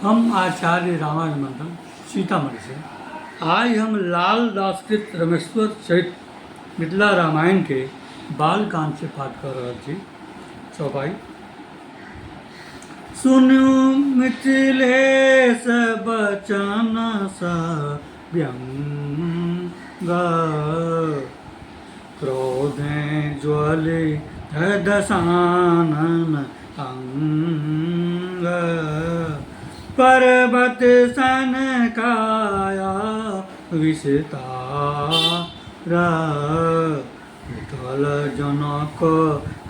हम आचार्य रामायण मंडल सीतामढ़ी से आइ हम लाल दासकृत रमेश्वर चरित मिथिला रामायणके बालकांड से पाठ कऽ रहल छी। चौपाई सुनु मिथिलेश बचन व्यंग क्रोधे ज्वले दशानन अंग पर्वत सन काया विस्तार उठल जनक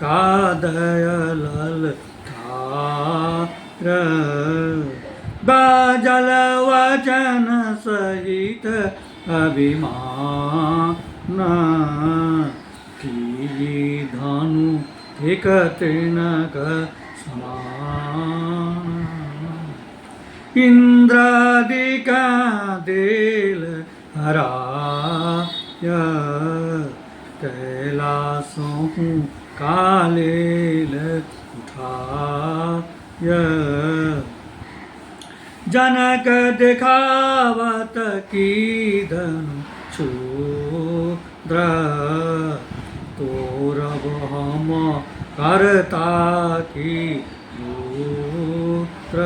कादय ललकार बाजल वचन सहित अभिमान की धनु थिक तृणक समान इन्द्रादिका देल हराय कैलासहु कालेल उठाय जनक देखावत की धनु शूद्र तोरब हम करता की पुत्र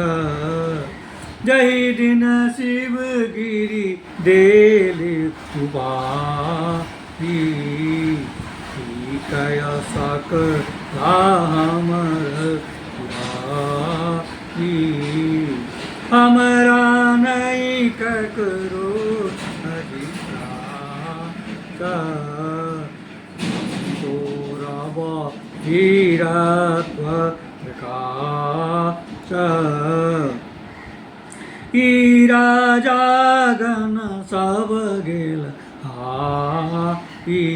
जहि दिन शिव गिरी देल उबारी कय सक हमर पुरारी हमरा नहि ककरो तोरब धीरत्व प्रकाश ई राजागण सब गेल हारी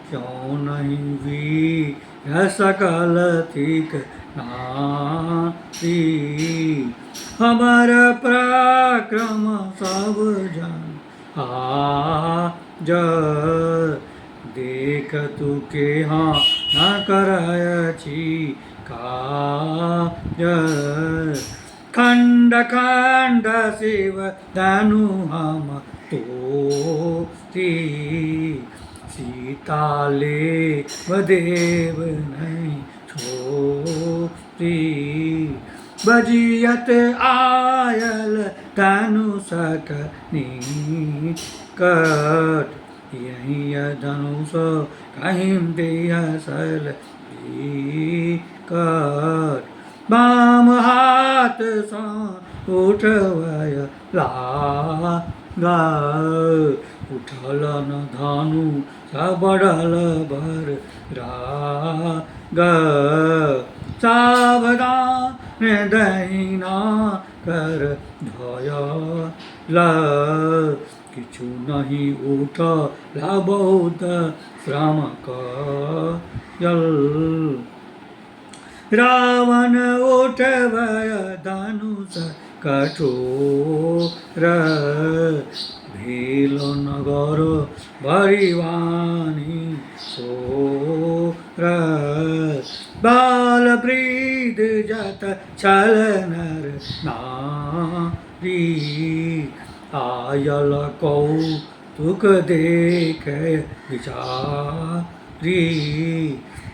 क्यों नहीं वीर सकल थिक नारी हमर पराक्रम सब जन आज देख तू के हाँ न करय छी काज खण्ड खण्ड शिव धनु हम तोती सीता लेब देव नहीं छोती बजियत आयल धनुषक निकट यही धनुष कहीं दिहसल कर बाम हाथ सँ उठवय लागा उठल न धनु स बढ़ल बर राग सावधान दहिना कर धयल किछु नहि उठल बहुत श्रम कयल रावण उठबय धनुष कठोर भेल नगर भरिवानी सोर बाल वृद्ध जत छल नर नारी आयल कौतुक देख विचारी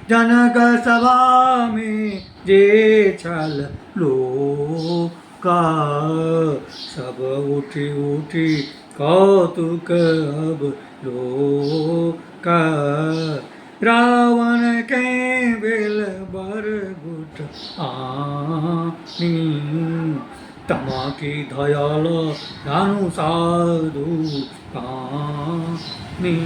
जनक सभा में जे छल लोका सब उठि उठि कौतुक अब लोका रावण के भेल बर गुट आनी तमाकी धयल धनु साधु पानी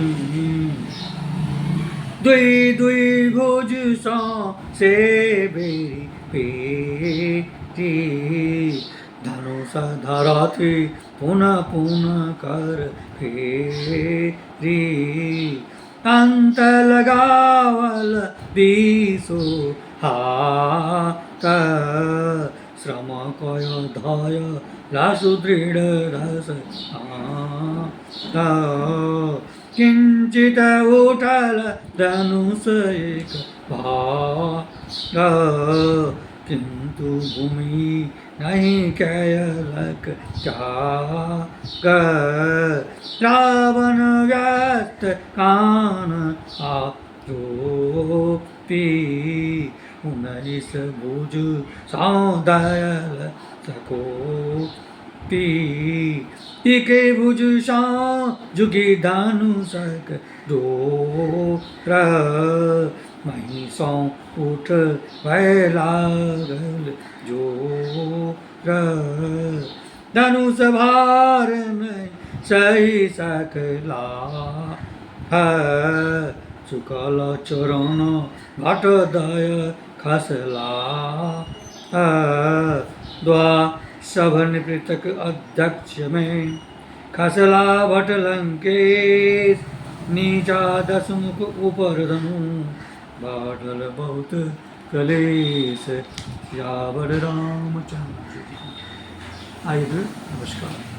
दुई दुई भुज सँ से बेरी पेटी धनुष धरथि पुनः पुनः कर फेरी अंत लगावल बीसो हाथ श्रम कय धय सुदृढ़ रस किंचित उठल धनुष एक भार किंतु भूमि नहि कयलक त्याग। रावण व्यस्त कान आरोपी, 19 भुज सौदयल सकोपी। एके भुज सा जुगी धनुषक डोर, महिषों उठ भय लागल जोर। धनुष भार नहीं सही सकला है, चुकल चरण भट दय खसला है। द्वा सभन पृथक अध्यक्ष में खसला भट लंकेश, नीचा दसमुख ऊपर धनु बाढ़ल बहुत कलेश। सियावर रामचंद्र जी। आइए, नमस्कार।